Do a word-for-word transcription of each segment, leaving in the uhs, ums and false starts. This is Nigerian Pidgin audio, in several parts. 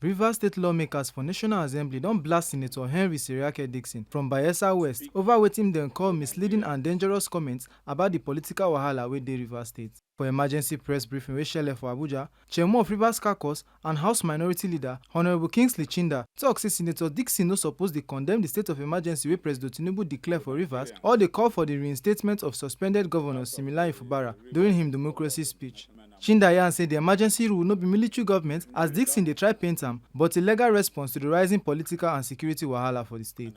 Rivers State lawmakers for National Assembly don blast Senator Henry Seriake Dickson from Bayelsa West over wetin dem call misleading and dangerous comments about the political wahala wey dey Rivers State. For emergency press briefing wey shele for Abuja, Chairman of Rivers Caucus and House Minority Leader Honourable Kingsley Chinda talk say Senator Dickson no suppose dey condemn the state of emergency wey President Tinubu declare for Rivers or dey call for the reinstatement of suspended Governor Similaye Fubara during him democracy speech. Chinda yarn say the emergency rule no be military government, as Dickson dey try paint am, but a legal response to the rising political and security wahala for the state.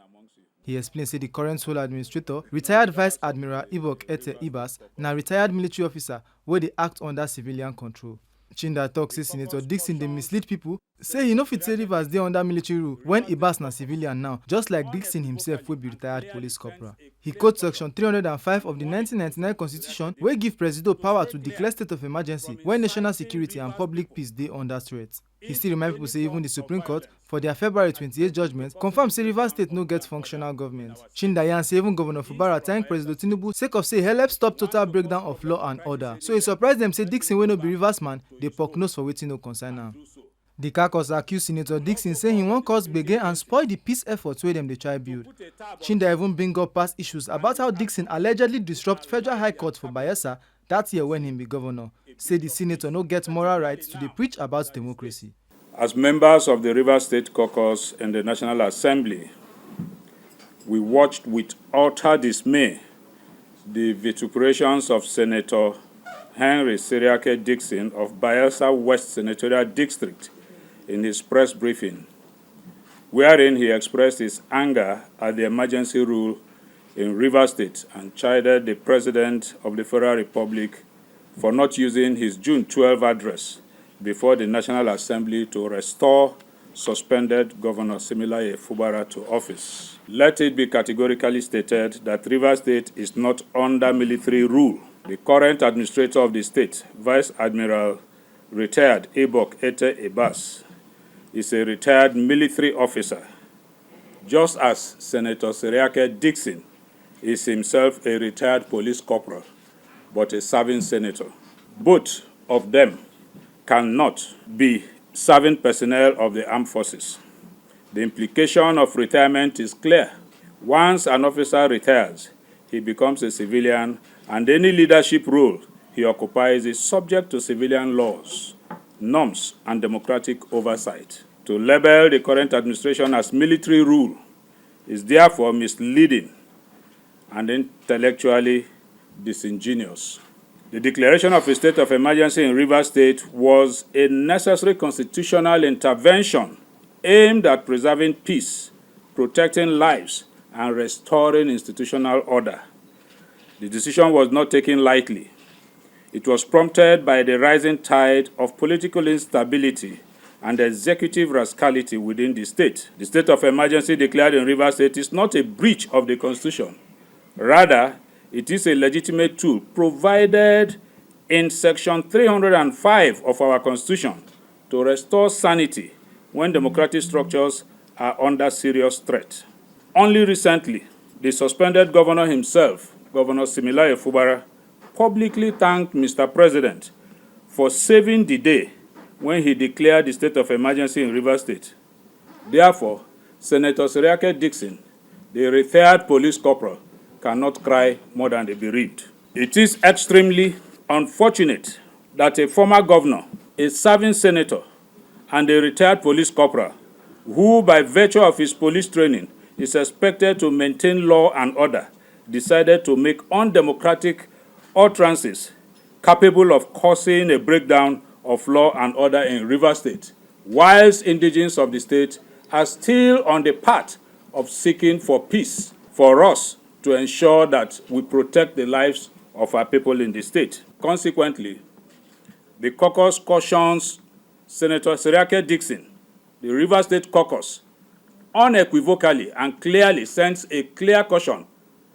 He explain say the current sole administrator, retired Vice Admiral Ibok Ete Ibas, na retired military officer wey dey act under civilian control. Chinda talk say Senator Dickson dey mislead people, say he no fit say Rivers dey under military rule when Ibas na civilian now, just like Dickson himself wey be retired police corporal. He quote section three hundred and five of the nineteen ninety-nine constitution wey give Presido power to declare state of emergency when national security and public peace dey under threat. He still remind people say even the Supreme Court, for their February twenty-eight judgment, confirm say Rivers State no get functional government. Chinda yarn say even Governor Fubara thank President Tinubu sake of say he help stop total breakdown of law and order. So e surprise dem say Dickson, wey no be Rivers man, dey poke nose for wetin no concern am. The caucus accuse Senator Dickson say he wan cause gbege and spoil the peace efforts wey dem dey try build. Chinda even bring up past issues about how Dickson allegedly disrupt Federal High Court for Bayelsa that year when he be governor, say the senator no get moral right to dey preach about democracy. As members of the Rivers State Caucus in the National Assembly, we watched with utter dismay the vituperations of Senator Henry Seriake Dickson of Bayelsa West Senatorial District in his press briefing, wherein he expressed his anger at the emergency rule in Rivers State and chided the President of the Federal Republic for not using his June twelve address before the National Assembly to restore suspended Governor Similaye Fubara to office. Let it be categorically stated that Rivers State is not under military rule. The current administrator of the state, Vice Admiral retired Ibok Ete Ibas, is a retired military officer, just as Senator Seriake Dickson is himself a retired police corporal, but a serving senator. Both of them cannot be serving personnel of the armed forces. The implication of retirement is clear. Once an officer retires, he becomes a civilian, and any leadership role he occupies is subject to civilian laws, norms, and democratic oversight. To label the current administration as military rule is therefore misleading and intellectually disingenuous. The declaration of a state of emergency in Rivers State was a necessary constitutional intervention aimed at preserving peace, protecting lives, and restoring institutional order. The decision was not taken lightly. It was prompted by the rising tide of political instability and executive rascality within the state. The state of emergency declared in Rivers State is not a breach of the constitution. Rather, it is a legitimate tool provided in section three hundred and five of our constitution to restore sanity when democratic structures are under serious threat. Only recently, the suspended governor himself, Governor Similaye Fubara, publicly thanked Mister President for saving the day when he declared the state of emergency in Rivers State. Therefore, Senator Seriake Dickson, the retired police corporal, cannot cry more than the bereaved. It is extremely unfortunate that a former governor, a serving senator, and a retired police corporal, who by virtue of his police training is expected to maintain law and order, decided to make undemocratic utterances capable of causing a breakdown of law and order in Rivers State, whilst indigenes of the state are still on the path of seeking for peace, for us to ensure that we protect the lives of our people in the state. Consequently, the caucus cautions Senator Seriake Dickson, the Rivers State caucus, unequivocally and clearly sends a clear caution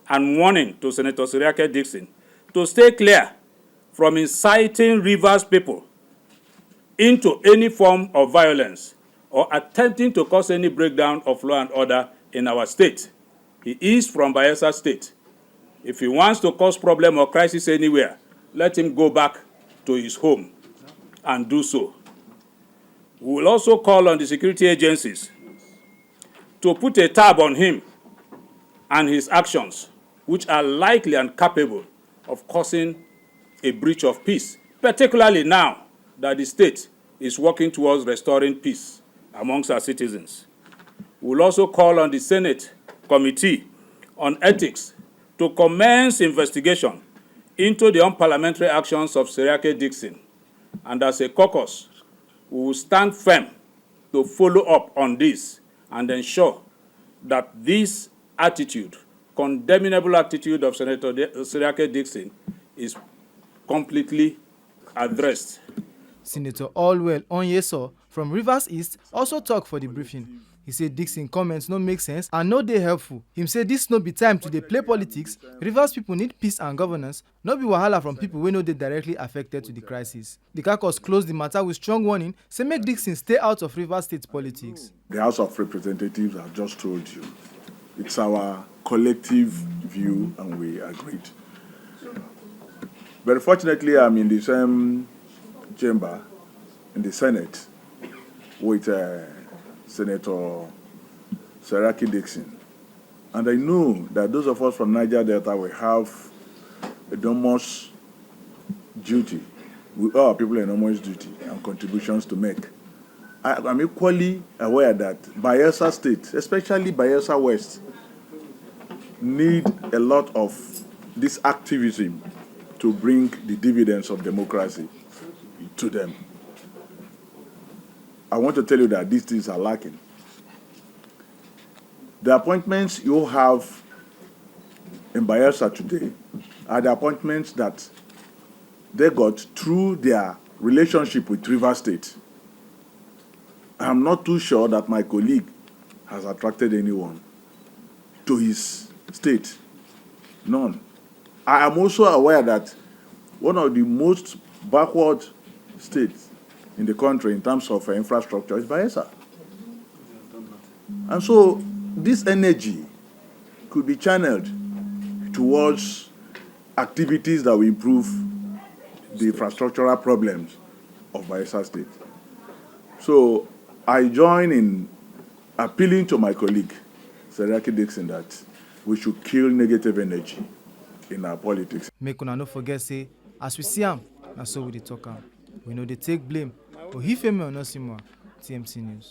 and warning to Senator Seriake Dickson to stay clear from inciting Rivers people into any form of violence or attempting to cause any breakdown of law and order in our state. He is from Bayelsa State. If he wants to cause problem or crisis anywhere, let him go back to his home and do so. We will also call on the security agencies to put a tab on him and his actions, which are likely and capable of causing a breach of peace, particularly now that the state is working towards restoring peace amongst our citizens. We will also call on the Senate Committee on Ethics to commence investigation into the unparliamentary actions of Seriake Dickson, and as a caucus, we will stand firm to follow up on this and ensure that this attitude, condemnable attitude of Senator De- Seriake Dickson, is completely addressed. Senator Allwell Onyeso from Rivers East also talk for the briefing. He say Dickson comments no make sense and no dey helpful. Him say this no be time to dey play politics. Rivers people need peace and governance, no be wahala from people wey no dey directly affected to the crisis. The caucus close the matter with strong warning, say make Dickson stay out of Rivers State politics. The House of Representatives have just told you it's our collective view and we agreed. Very fortunately, I'm in the same chamber in the Senate with uh, Senator Saraki Dixon. And I know that those of us from Niger Delta will have enormous duty. We owe our people enormous duty and contributions to make. I, I'm equally aware that Bayelsa State, especially Bayelsa West, need a lot of this activism to bring the dividends of democracy to them. I want to tell you that these things are lacking. The appointments you have in Bayelsa today are the appointments that they got through their relationship with River State. I'm not too sure that my colleague has attracted anyone to his state. None. I am also aware that one of the most backward states in the country in terms of uh, infrastructure is Bayelsa. And so this energy could be channeled towards activities that will improve the infrastructural problems of Bayelsa State. So I join in appealing to my colleague, Seriaki Dixon, that we should kill negative energy in our politics. Make una no forget say, as we see am, na so we dey talk am. We no dey take blame. Ohifemi Onosimwa, T M C News.